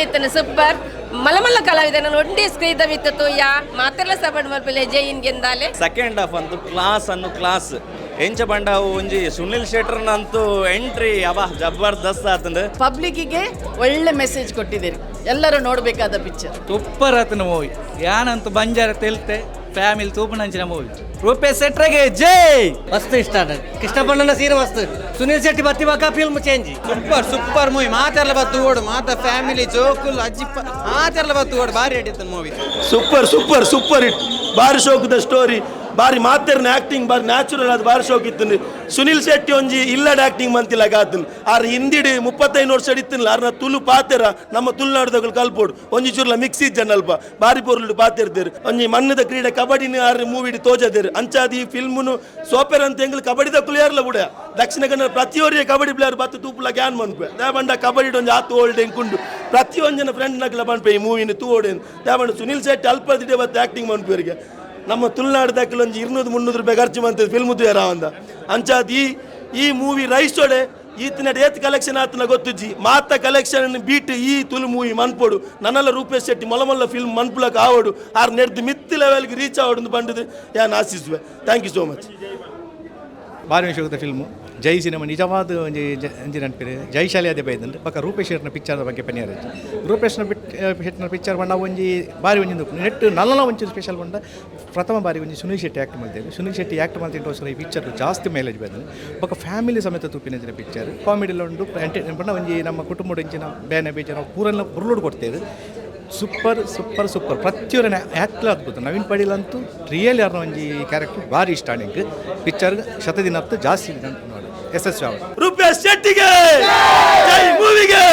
ಎಡ್ಡೆ ಇತ್ತನ. ಸೂಪರ್. ಮಲ್ಲ ಮಲ್ಲ ಕಲಾವಿದನ ಒಂದೇ ಸ್ಕ್ರೀನ್ ಮಿತ್ತ ತೂಯ. ಮಾತೆರ್ಲ ಸಪೋರ್ಟ್ ಮಲ್ಪಲೆ, ಜೈನ್ ಗೆಂದಾಲೆ. ಸೆಕೆಂಡ್ ಹಾಫ್ ಅಂತೂ ಕ್ಲಾಸ್ ಅನ್ನು ಕ್ಲಾಸ್. ಎಂಚ ಬಂಡ ಅವು ಒಂಜಿ ಸುನಿಲ್ ಶೆಟ್ಟರ್ನಂತೂ ಎಂಟ್ರಿ ಅಬ್ಬಾ ಜಬರ್ದಸ್ತ್ ಆತಂದು. ಪಬ್ಲಿಕ್ಕಿಗೆ ಒಳ್ಳೆ ಮೆಸೇಜ್ ಕೊಟ್ಟಿದ್ದೀರಿ. ಎಲ್ಲರೂ ನೋಡಬೇಕಾದ ಪಿಕ್ಚರ್. ಸೂಪರ್ ಆತನ ಮೂವಿ. ಯಾನಂತೂ ಬಂಜಾರ ತೆಲ್ತೆ ಫ್ಯಾಮಿಲಿ ತೂಪನಂಚಿನ ಮೂವಿ. ರೂಪೇಶ್ ಶೆಟ್ರಿಗೆ ಜೈ. ಮಸ್ತ್ ಇಷ್ಟ ಆಟ. ಕೃಷ್ಣಪ್ಪಣ್ಣನ ಸೀರೆ ಮಸ್ತ್. ಸುನೀಲ್ ಶೆಟ್ಟಿ ಬತ್ತಿ film change. Super super movie. ಮಾತೆರ್ಲ ಬತ್ತು ಓಡು. ಮಾತ ಫ್ಯಾಮಿಲಿ, ಜೋಕುಲ್, ಅಜ್ಜಿಪ್ಪ ಮಾತೆರ್ಲ ಬತ್ತು ಓಡು. ಭಾರಿ ಅಡಿತನ್ movie. Super super super hit. ಬಾರಿ ಶೋಕದ ಸ್ಟೋರಿ, ಬಾರಿ ಮಾತೆರ್ನ ಆಕ್ಟಿಂಗ್, ಬಾರಿ ನ್ಯಾಚುರಲ್. ಅದು ಬಾರಿ ಶೋಕ್ ಇತ್ತು. ಸುನಿಲ್ ಶೆಟ್ಟಿ ಒಂಜಿ ಇಲ್ಲಡ್ ಆಕ್ಟಿಂಗ್ ಮಂತಿಲ್ಲ ಗಾತನ್. ಆರ್ ಹಿಂದಿಡಿ 35 ವರ್ಷ ಇತ್ತಿಲ್ಲ. ಆರ್ನ ತುಳು ಪಾತೆರ ನಮ್ಮ ತುಳುನಾಡದಗಳು ಕಲ್ಪೋಡು. ಒಂಜಿ ಚೂರ್ಲ ಮಿಕ್ಸ್ ಇಜ್ಜನ್ ಅಲ್ಪ. ಬಾರಿ ಪೊರ್ಲುಡು ಪಾತೆರ್ದೇರು. ಒಂಜಿ ಮಣ್ಣದ ಕ್ರೀಡೆ ಕಬಡ್ಡಿನ ಆರ್ ಮೂವಿಡ್ ತೋಜದೇರು. ಅಂಚಾದ ಈ ಫಿಲ್ಮ್ನು ಸೋಪೆರ್ ಅಂತ ಎಂಗ್ಲು ಕಬಡ್ಡಿ ದಕ್ಕಲು ಯಾರ್ಲ ಬಿಡ. ದಕ್ಷಿಣ ಕನ್ನಡ ಪ್ರತಿಯೊರಿಯ ಕಬಡ್ಡಿ ಪ್ಲೇಯರ್ ಬತ್ತು ತೂಪುಲ ಗ್ಯಾನ್ ಮನ್ಪೆ. ದೇವಂಡ ಕಬಡ್ಡಿ ಒಂಜಿ ಆತು ಓಲ್ಡ್ ಎಂಕುಂಡು. ಪ್ರತಿಯೊಂಜನ ಫ್ರೆಂಡ್ ನಕಲ ಪನ್ಪೆ, ಈ ಮೂವಿನ ತೂವೋಡು. ದೇವಂಡ ಸುನಿಲ್ ಶೆಟ್ಟಿ ಅಲ್ಪ ದಿಡೆ ಬತ್ತು ಆಕ್ಟಿಂಗ್ ಮನ್ಪುವರಿಗೆ. ನಮ್ಮ ತುಳುನಾಡು ದಾಖಲೆ ಒಂಜಿ 200-300 ರೂಪಾಯಿ ಖರ್ಚು ಮಂತದ್ದು ಫಿಲ್ಮ್ ತೂಯರ ಅಂದ. ಅಂಚಾದ್ ಈ ಈ ಮೂವಿ ರೈಸೋಡೆ ಈತಿನ ಏತ್ ಕಲೆಕ್ಷನ್ ಆತನ ಗೊತ್ತುಜ್ಜಿ. ಮಾತ ಕಲೆಕ್ಷನ್ ಬೀಟ್ ಈ ತುಳು ಮೂವಿ ಮನ್ಪೋಡು. ನನ್ನೆಲ್ಲ ರೂಪೇಶ್ ಶೆಟ್ಟಿ ಮೊಲ ಮೊಲ್ಲ ಫಿಲ್ಮ್ ಮನ್ಪುಲಕ ಆವಡು. ಆರ್ ನೆಡ್ದು ಮಿತ್ ಲೆವೆಲ್ಗೆ ರೀಚ್ ಆವಡು ಬಂದದ್ದು ಯಾನ್ ಆಶಿಸುವೆ. Thank you so much. ಬಾರಿ ಶೋಕದ ಫಿಲ್ಮು ಜೈ ಸಿನಿಮಾ. ನಿಜವಾದ ಒಂಜಿ ಒಂಜಿ ನೆನಪಿದೆ. ಜೈಶಾಲಿ ಅದೇ ಬೈದಂದ್ರೆ ಬೊಕ್ಕ ರೂಪೇಶ್ ಶೆಟ್ನ ಪಿಕ್ಚರ್ದ ಬಗ್ಗೆ ಪನಿಯಾರ. ರೂಪೇಶ್ನ ಬಿಟ್ ಶೆಟ್ನ ಪಿಕ್ಚರ್ ಪಂಡ ಒಂಜಿ ಬಾರಿ ಒಂಜಿ ನೆಟ್ ನಲ್ಲಲ ಒಂಚೂರು ಸ್ಪೆಷಲ್ ಪಂಡ ಪ್ರಥಮ ಬಾರಿ ಒಂಜಿ ಸುನೀಲ್ ಶೆಟ್ಟಿ ಆ್ಯಕ್ಟ್ ಮಾಡ್ತೇವೆ. ಸುನೀಲ್ ಶೆಟ್ಟಿ ಆ್ಯಕ್ಟ್ ಮಾಡ್ತಿಟ್ಟು ಈ ಪಿಕ್ಚರ್ ಜಾಸ್ತಿ ಮೈಲೇಜ್ ಬೈದಂದ್ರೆ. ಬೊಕ್ಕ ಫ್ಯಾಮಿಲಿ ಸಮೇತ ತೂಪಿನ ಪಿಕ್ಚರ್. ಕಾಮಿಡಿಲ ಉಂಡು, ಎಂಟರ್ಟೈನ್ ಪಂಡ ಒಂಜಿ ನಮ್ಮ ಕುಟುಂಬದ ಇಂಚಿನ ಬೇನೆ ಬೇಜಾರು ಪೂರೆಲ್ಲ ಪುರ್ಲುಡು ಕೊಡ್ತೇವೆ. Super super super. ಪ್ರತಿಯೊರನ ಆ್ಯಕ್ಟ್ಲ ಅದ್ಭುತ. ನವೀನ್ ಪಡೀಲ್ ಅಂತೂ ರಿಯಲ್ ಯಾರನ್ನ ಒಂಜಿ ಕ್ಯಾರೆಕ್ಟರ್ ಭಾರಿ ಇಷ್ಟ. ಎಂಕ್ ಪಿಕ್ಚರ್ ಶತದಿನತ್ತು ಜಾಸ್ತಿ ನೋಡಿ ಯಶಸ್ವಿ ಆವಡ್. ರೂಪೇಶ್ ಶೆಟ್ಟಿಗೆ ಜೈ, ಮೂವಿಗೆ.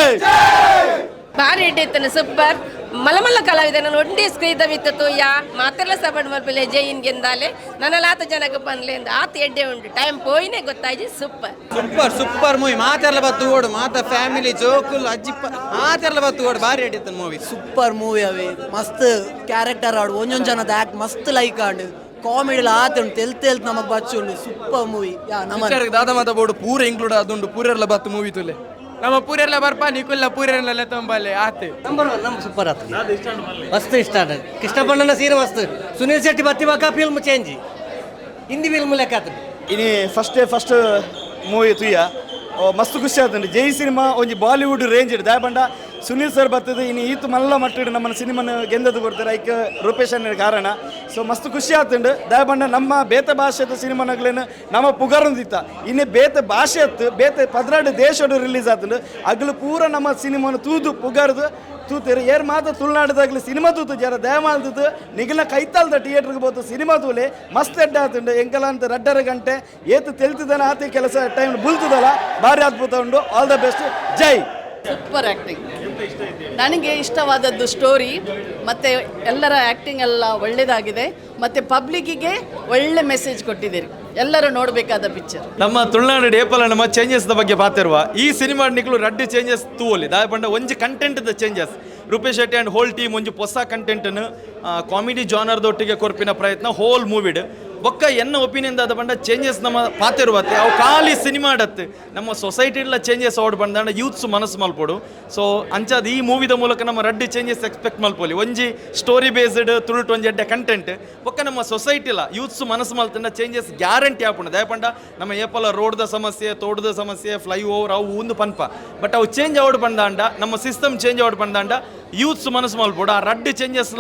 ಬಾರಿ ಎಡ್ಡೆ ಇತ್ತನ. ಸೂಪರ್. ಮಲ್ಲ ಮಲ್ಲ ಕಲಾವಿದನ ಒಂದೇ ಸ್ಕ್ರೀನ್ ಮಿತ್ತ ತೂಯ. ಮಾತೆರ್ಲ ಸಪೋರ್ಟ್ ಮಲ್ಪಲೆ, ಜೈನ್ ಗೆಂದಾಲೆ. ನನ್ನಲ್ಲ ಆತ ಜನಕ್ಕೆ ಪನ್ಲೆ ಅಂದ್. ಆತ ಎಡ್ಡೆ ಉಂಟು. ಟೈಮ್ ಪೋಯಿನೇ ಗೊತ್ತಾಯ್ತು. ಸೂಪರ್. Super super movie. ಮಾತೆರ್ಲ ಬತ್ತು ಓಡು. ಮಾತ ಫ್ಯಾಮಿಲಿ, ಜೋಕುಲ್, ಅಜ್ಜಿಪ್ಪ ಮಾತೆರ್ಲ ಬತ್ತು ಓಡು. ಭಾರಿ ಅಡಿತನ್ ಮೂವಿ. ಸೂಪರ್ ಮೂವಿ ಅವೆ. ಮಸ್ತ್ ಕ್ಯಾರೆಕ್ಟರ್ ಆಡು. ಒಂಜೊಂದು ಜನದ ಆಕ್ಟ್ ಮಸ್ತ್ ಲೈಕ್ ಆಂಡ್. ಕಾಮಿಡಿ ಆತುಂಡು. ತೆಲ್ ತೆಲ್ತ್ ನಮಕ್ ಬಚ್ಚುಂಡು. ಸೂಪರ್ ಮೂವಿ ಯಾ ನಮನ್. ದಾದ ಮಾತ ಬೋರ್ಡು ಪೂರ ಇನ್ಕ್ಲೂಡ್ ಆದುಂಡು. ಪೂರೆರ್ಲ ಬತ್ತು ಮೂವಿ ತುಲೆ. ನಮ್ಮ ಪೂರೆರ್ಲ ಬರ್ಪ ನಿಕುಲ್ಲ ಪೂರೆರ್ಲ ತಂಬಲೆ ಆತೆ. ನಂಬರ್ ಒನ್ ನಮ್ಮ. ಸೂಪರ್ ಆತ. ಮಸ್ತ್ ಇಷ್ಟ ಆಟ. ಕೃಷ್ಣಪ್ಪಣ್ಣನ ಸೀರೆ ಮಸ್ತ್. ಸುನೀಲ್ ಶೆಟ್ಟಿ ಬತ್ತಿ ಫಿಲ್ಮ್ ಚೇಂಜ್. ಹಿಂದಿ ಫಿಲ್ಮ್ ಲೆಕ್ಕ ಆತುಂಡು. ಇನಿ ಫಸ್ಟ್ ಫಸ್ಟ್ ಮೂವಿ ತೂಯ ಮಸ್ತ್ ಖುಷಿ ಆತುಂಡು. ಜೈ ಸಿನಿಮಾ ಒಂಜಿ ಬಾಲಿವುಡ್ ರೇಂಜ್ ಇಡು ದಾಯ ಪಂಡ ಸುನೀಲ್ ಸರ್ ಬರ್ತದೆ. ಇನಿ ಈತು ಮಲ್ಲ ಮಟ್ಟಿಡು ನಮ್ಮನ್ನ ಸಿನಿಮಾನ ಗೆಂದದು ಕೊಡ್ತಾರೆ. ಐಕ್ ರೂಪೇಶ್ ಅನ್ನೋ ಕಾರಣ. ಸೊ ಮಸ್ತ್ ಖುಷಿ ಆತುಂಡು. ದಾಯ ಪಂಡ ನಮ್ಮ ಬೇತೆ ಭಾಷೆದ ಸಿನಿಮಾನಗ್ಲೇನು ನಮ್ಮ ಪುಗರೊಂದಿತ್ತ. ಇನ್ನು ಬೇತೆ ಭಾಷೆ ಅತ್ತು ಬೇತೆ 12 ದೇಶಡು ರಿಲೀಸ್ ಆತುಂಡು. ಅಗಲು ಪೂರ ನಮ್ಮ ಸಿನಿಮಾನ ತೂದು ಪುಗರ್ದು ತೂತೇರು. ಏರ್ ಮಾತ ತುಳುನಾಡದಾಗಲಿ ಸಿನಿಮಾ ತೂತು ಜರ ದಯಮಾಲ್ತದ್ದು ನಿಗಲ ಕೈತಾಲ್ದ ಥಿಯೇಟ್ರಿಗೆ ಬೋತು ಸಿನಿಮಾ ತೂಲೆ. ಮಸ್ತ್ ಎಡ್ಡೆ ಆತುಂಡು. ಎಂಕಲ ಅಂತ 2.5 ಗಂಟೆ ಏತು ತೆಲ್ತದನ ಆತ ಕೆಲಸ ಟೈಮ್ ಬುಲ್ತದಲ್ಲ. ಭಾರಿ ಅದ್ಭುತ ಉಂಡು. ಆಲ್ the best, Jai. Super acting. ನನಗೆ ಇಷ್ಟವಾದದ್ದು ಸ್ಟೋರಿ ಮತ್ತು ಎಲ್ಲರ ಆ್ಯಕ್ಟಿಂಗ್ ಎಲ್ಲ ಒಳ್ಳೆಯದಾಗಿದೆ. ಮತ್ತು ಪಬ್ಲಿಕ್ಕಿಗೆ ಒಳ್ಳೆ ಮೆಸೇಜ್ ಕೊಟ್ಟಿದ್ದೀರಿ. ಎಲ್ಲರೂ ನೋಡಬೇಕಾದ ಪಿಕ್ಚರ್. ನಮ್ಮ ತುಳುನಾಡು ಏಪಲ ನಮ್ಮ ಚೇಂಜಸ್ ಬಗ್ಗೆ ಪಾತಿರುವ ಈ ಸಿನಿಮಾ ನಿಕ್ಲು ರಡ್ಡು ಚೇಂಜಸ್ ತೂವೊಲಿ. ದಾಯ ಪಂಡ ಒಂಜಿ content the changes. Rupesh Shetty and whole team ಒಂಜಿ ಹೊಸ ಕಂಟೆಂಟನ್ನು ಕಾಮಿಡಿ ಜಾನರ್ದೊಟ್ಟಿಗೆ ಕೊರ್ಪಿನ ಪ್ರಯತ್ನ ಹೋಲ್ ಮೂವಿಡ್. ಬೊಕ್ಕ ಎನ್ನ ಒಪಿನಿಯನ್ ದಾದ ಪಂಡ, ಚೇಂಜಸ್ ನಮ್ಮ ಪಾತಿರುವತ್ತೆ ಅವು ಖಾಲಿ ಸಿನಿಮಾ ಡತ್ತು ನಮ್ಮ ಸೊಸೈಟಿಲ ಚೇಂಜಸ್ ಅವಡ್ ಬಂದಾಂಡ ಯೂತ್ಸ್ ಮನಸ್ಸು ಮಲ್ಪೊಡು. ಸೊ ಅಂಚಾದ ಈ ಮೂವಿದ ಮೂಲಕ ನಮ್ಮ ರಡ್ಡು ಚೇಂಜಸ್ ಎಕ್ಸ್ಪೆಕ್ಟ್ ಮಲ್ಪೊಲಿ. ಒಂಜಿ ಸ್ಟೋರಿ ಬೇಸ್ಡ್ ತುಳುಟ್ ಒಂಜಿ ಎಡ್ಡೆ ಕಂಟೆಂಟ್. ಬೊಕ್ಕ ನಮ್ಮ ಸೊಸೈಟಿಲ ಯೂತ್ಸ್ ಮನಸ್ಸು ಮಲ್ತಂಡ ಚೇಂಜಸ್ ಗ್ಯಾರಂಟಿ ಆಪುಂಡು. ದಯಪಂಡ ನಮ್ಮ ಏಪಲ ರೋಡ್ದ ಸಮಸ್ಯೆ, ತೋಟದ ಸಮಸ್ಯೆ, ಫ್ಲೈ ಓವರ್ ಅವು ಒಂದು ಪನ್ಪ. ಬಟ್ ಅವು ಚೇಂಜ್ ಅವಡ್ ಬಂದಾಂಡ, ನಮ್ಮ ಸಿಸ್ಟಮ್ ಚೇಂಜ್ ಅವಡ್ ಬಂದಾಂಡ ಯೂತ್ಸ್ ಮನಸ್ಸು ಮಲ್ಪೊಡು. ಆ ರಡ್ಡು ಚೇಂಜಸ್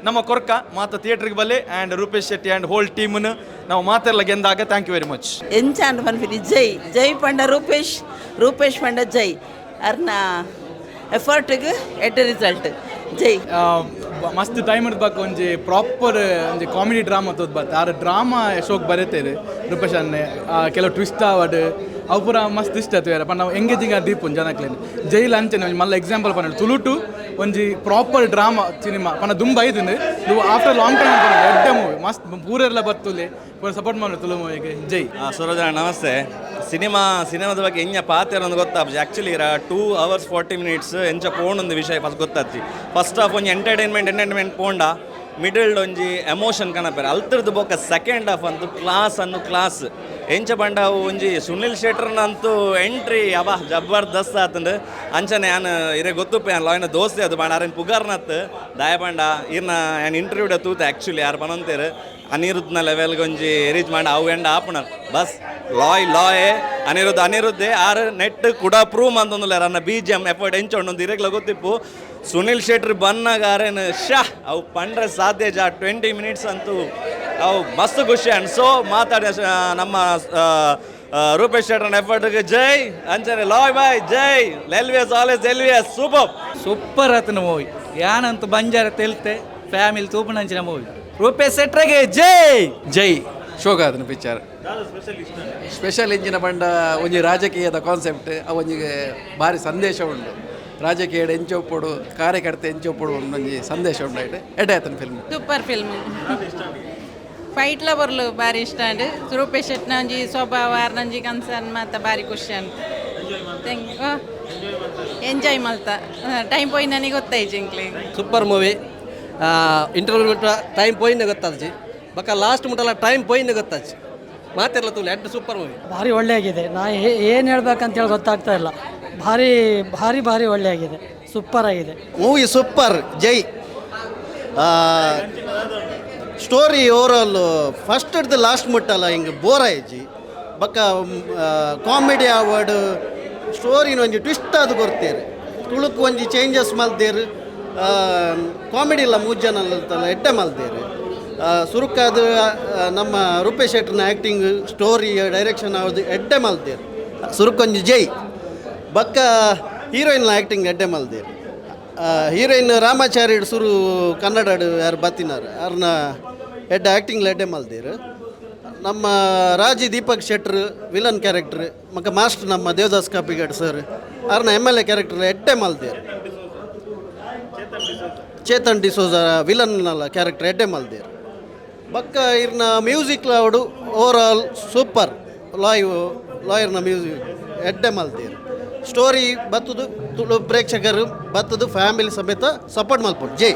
ನಮ್ಮ ಕೊರ್ಕ ಮಾತ ಥಿಯೇಟ್ರಿಗೆ ಬಲ್ಲೆ. And Rupesh Shetty and whole ಟೀಮ್ನು ನಾವು ಮಾತೆಲ್ಲ ಗೆಂದಾಗ. Thank you very much. ಎಂಚಾಂಡ್ ಪನ್ಪಿನಿ, ಜೈ ಜೈ ಪಂಡ ರೂಪೇಶ್, ರೂಪೇಶ್ ಪಂಡ ಜೈ. ಅರ್ನ ಎಫರ್ಟ್ಗೆ ಎಡ್ಡೆ ರಿಸಲ್ಟ್. ಜೈ. ಮಸ್ತ್ ಟೈಮ್ ಇರ್ಬೇಕು. ಒಂಜಿ ಪ್ರಾಪರ್ ಒಂಜಿ ಕಾಮಿಡಿ ಡ್ರಾಮಾ ತೋದ್ ಬತ್ತ. ಆರ್ ಡ್ರಾಮಾ ಶೋಕ್ ಬರೀತೇವೆ ರೂಪೇಶ್ ಅನ್ನೆ. ಕೆಲವು ಟ್ವಿಸ್ಟ್ ಆವಡ್ ಅವು ಪೂರ ಮಸ್ತ್ ಇಷ್ಟ ಆಯ್ತು. ಪಂಡ ಎಂಗೇಜಿಂಗ್ ದೀಪುನ್ ಜನಕ್ಲೇನು. ಜೈಲ್ ಅಂಚನೆ ಒಂಜಿ ಮಲ್ಲ ಎಕ್ಸಾಂಪಲ್ ಪಂಡ ತುಳುಟು ಒಂಜಿ ಪ್ರಾಪರ್ ಡ್ರಾಮಾ ಸಿನಿಮಾ ಪಂಡ ದುಂಬ ಐದುಂಡು. ಆಫ್ಟರ್ ಲಾಂಗ್ ಟೈಮ್ ಪಂಡ ಎಡ್ಡೆ ಮೂವಿ. ಮಸ್ತ್ ಪೂರೆಲ್ಲ ಬರ್ತುಲೆ ಪೂರ ಸಪೋರ್ಟ್ ಮಾಡು ತುಳು ಮೂವಿಗೆ. ಜೈ. ಸರೋಜ, ನಮಸ್ತೆ. ಸಿನಿಮಾದ ಬಗ್ಗೆ ಎಂಜ ಪಾತೆರ ಒಂದು ಗೊತ್ತಾಪುಜಿ. ಆ್ಯಕ್ಚುಲಿ ಇರ 2 ಅವರ್ಸ್ 40 ಮಿನಿಟ್ಸ್ ಎಂಚ ಪೋಣೊಂದು ವಿಷಯ ಫಸ್ಟ್ ಗೊತ್ತಾಚಿ. ಫಸ್ಟ್ ಹಾಫ್ ಒಂಜಿ ಎಂಟರ್ಟೈನ್ಮೆಂಟ್ ಎಂಟರ್ಟೈನ್ಮೆಂಟ್ ಪೋಂಡ ಮಿಡಲ್ ಒಂಜಿ ಎಮೋಷನ್ ಕನಪೆರೆ. ಅಲ್ತರದ್ದು ಬೊಕ್ಕ ಸೆಕೆಂಡ್ ಹಾಫ್ ಅಂತೂ ಕ್ಲಾಸ್ ಅನ್ನು ಕ್ಲಾಸ್. ಎಂಚ ಪಂಡ ಅವು ಒಂಜಿ ಸುನಿಲ್ ಶೆಟ್ಟರ್ನಂತೂ ಎಂಟ್ರಿ ಅಬಾ ಜಬರ್ದಸ್ತ್ ಆತಂಡು. ಅಂಚನೆ ಯಾನ್ ಇರೆ ಗೊತ್ತುಪ್ಪೆ ಯಾನ್ ಲಾಯ್ನ ದೋಸ್ತೆ ಅದು ಬಾಂಡ ಅರೇನು ಪುಗಾರ್ನತ್ ದಾಯ ಪಂಡ ಇರ್ನ ಯಾನ್ ಇಂಟರ್ವ್ಯೂಡ ತೂತೆ ಆ್ಯಕ್ಚುಲಿ ಯಾರು ಪನೊಂತೇರು ಅನಿರುದ್ಧನ ಲೆವೆಲ್ಗೆ ಒಂಜಿ ರೀಚ್ ಮಾಡ ಅವು ಎಂಡ ಆಪುಣ ಬಸ್ ಲಾಯ್ ಲಾಯೆ ಅನಿರುದ್ಧ ಅನಿರುದ್ಧೆ ಆರ್ ನೆಟ್ ಕೂಡ ಪ್ರೂವ್ ಅಂತಂದುಲ್ಲಾರ ಅನ್ನ ಬಿ ಜಿ ಎಮ್ ಎಫರ್ಟ್ ಎಂಚೊಂಡು ಒಂದು ಇರೆಗ್ಲ ಗೊತ್ತಿಪ್ಪು. ಸುನಿಲ್ ಶೆಟ್ರ್ ಬನ್ನಾಗ ಅರೇನು ಶಾ ಅವು ಪಂಡ್ರೆ ಸಾಧ್ಯ ಜಾ 20 ಮಿನಿಟ್ಸ್ ಅಂತೂ ಅವು ಮಸ್ತ್ ಖುಷಿ. ಅಂಡ್ ಸೊ ಮಾತಾಡ ನಮ್ಮ ರೂಪೇಶ್ ಶೆಟ್ಟರ್ನ ಎಫರ್ಟ್ಗೆ ಜೈ. ಅಂಚನೆ ಲಾಯ್ ಬಾಯ್ ಜೈ ಎಲ್ವಿಎಸ್ ಆಲೇಸ್ ಎಲ್ವಿಎಸ್ ಸೂಪರ್. ಸೂಪರ್ ಆತನ ಮೂವಿ. ಯಾನಂತೂ ಬಂಜಾರ ತೆಲ್ತೆ ಫ್ಯಾಮಿಲಿ ತೂಪುನಂಚಿನ ಮೂವಿ. ರೂಪೇಶ್ ಶೆಟ್ರಿಗೆ ಜೈ. ಜೈ ಶೋಕ ಆತನ ಪಿಕ್ಚರ್. ಸ್ಪೆಷಲ್ ಇಂಜಿನ ಪಂಡ ಒಂಜಿ ರಾಜಕೀಯದ ಕಾನ್ಸೆಪ್ಟ್, ಒಂಜಿಗೆ ಭಾರಿ ಸಂದೇಶ ಉಂಡು. ರಾಜಕೀಯ ಎಂಚೊಪ್ಪೊಡು, ಕಾರ್ಯಕರ್ತೆ ಎಂಚೊಪ್ಪೊಡು ಒಂಜಿ ಸಂದೇಶ ಉಂಡು. ಐಟ್ ಎಡ್ಡೆ ಆತನ ಫಿಲ್ಮ್. Super film. ಫೈಟ್ಲ ಬರ್ಲು ಬಾರಿ ಇಷ್ಟ ಅಂಡ್ ರೂಪೇಶ್ ಶೆಟ್ನ ಒಂಜಿ ಸ್ವಭಾವ ನಂಜಿ ಕನ್ಸರ್ನ್ ಮಾತ ಬಾರಿ ಖುಷಿ ಅಂಡ್ ಎಂಜಾಯ್ ಮಲ್ತ ಟೈಮ್ ಪೋಯಿ ನನಗೆ ಗೊತ್ತಾಯ್ತು ಇಂಕ್ಲಿ. Super movie. ಇಂಟರ್ವ್ಯೂ ಟೈಮ್ ಪೋಯಿನ ಗೊತ್ತಾಜಿ ಬಕ್ಕ ಲಾಸ್ಟ್ ಮುಟ್ಟಲ್ಲ ಟೈಮ್ ಪೋಯಿನ ಗೊತ್ತಾಜಿ ಮಾತಿರ್ಲ ತೂಲೆ ಅಡ್ಡು ಸೂಪರ್ ಮೂವಿ. ಭಾರಿ ಒಳ್ಳೆಯಾಗಿದೆ. ನಾ ಏನು ಹೇಳ್ಬೇಕಂತೇಳಿ ಗೊತ್ತಾಗ್ತಾ ಇಲ್ಲ. ಭಾರಿ ಭಾರಿ ಭಾರಿ ಒಳ್ಳೆಯಾಗಿದೆ, ಸೂಪರ್ ಆಗಿದೆ. ಮೂವಿ ಸೂಪರ್ ಜೈ. ಸ್ಟೋರಿ ಓವರಾಲ್ ಫಸ್ಟ್ ಹಿಡ್ದು ಲಾಸ್ಟ್ ಮುಟ್ಟಲ್ಲ ಹಿಂಗೆ ಬೋರ್ ಆಯ್ಜಿ. ಬಕ್ಕ ಕಾಮಿಡಿ ಆವಡ್ ಸ್ಟೋರಿನ ಒಂಜಿ ಟ್ವಿಸ್ಟ್ ಅದು ಕೊಡ್ತೇರು. ತುಳುಕು ಒಂಜಿ ಚೇಂಜಸ್ ಮಲ್ದೇರು. ಕಾಮಿಡಿ ಇಲ್ಲ ಮೂರು ಜನ ಅಲ್ಲ ಎಡ್ಡೆ ಮಲ್ದೇರು. ಸುರುಕಾದ ನಮ್ಮ ರೂಪೇಶ್ ಶೆಟ್ಟರ್ನ ಆ್ಯಕ್ಟಿಂಗ್, ಸ್ಟೋರಿ, ಡೈರೆಕ್ಷನ್ ಯಾವುದು ಎಡ್ಡೆ ಮಲ್ದೇರು. ಸುರುಕೊಂಜಿ ಜೈ. ಬಕ್ಕ ಹೀರೋಯಿನ್ ಆ್ಯಕ್ಟಿಂಗ್ ಎಡ್ಡೆ ಮಲ್ದೇರು. ಹೀರೋಯಿನ್ ರಾಮಾಚಾರಿ ಸುರು ಕನ್ನಡ ಯಾರು ಬತ್ತಿನಾರು ಅವ್ರನ್ನ ಎಡ್ಡೆ ಆ್ಯಕ್ಟಿಂಗ್ ಎಡ್ಡೆ ಮಲ್ದೇರು. ನಮ್ಮ ರಾಜಿ ದೀಪಕ್ ಶೆಟ್ರ್ ವಿಲನ್ ಕ್ಯಾರೆಕ್ಟರ್, ಮಕ್ಕ ಮಾಸ್ಟರ್ ನಮ್ಮ ದೇವದಾಸ್ ಕಾಪಿಗಾಡ್ ಸರ್ ಅವ್ರನ್ನ ಎಮ್ ಎಲ್ ಎ ಕ್ಯಾರೆಕ್ಟರ್ ಎಡ್ಡೆ ಮಲ್ದೇರು. ಚೇತನ್ ಡಿಸೋಜ ವಿಲನ್ ಅಲ್ಲ ಕ್ಯಾರೆಕ್ಟರ್ ಎಡ್ಡೆ ಮಲ್ದೇರು. ಬಕ್ಕ ಇರ್ನ ಮ್ಯೂಸಿಕ್ ಲಾವಡು ಓವರ್ ಆಲ್ ಸೂಪರ್. ಲಾಯರ್ನ ಮ್ಯೂಸಿಕ್ ಎಡ್ಡೆ ಮಲ್ದೇರು. ಸ್ಟೋರಿ ಬತ್ತದು ತುಳು ಪ್ರೇಕ್ಷಕರು ಬತ್ತದು ಫ್ಯಾಮಿಲಿ ಸಮೇತ ಸಪೋರ್ಟ್ ಮಲ್ಪೊಡು. ಜೈ.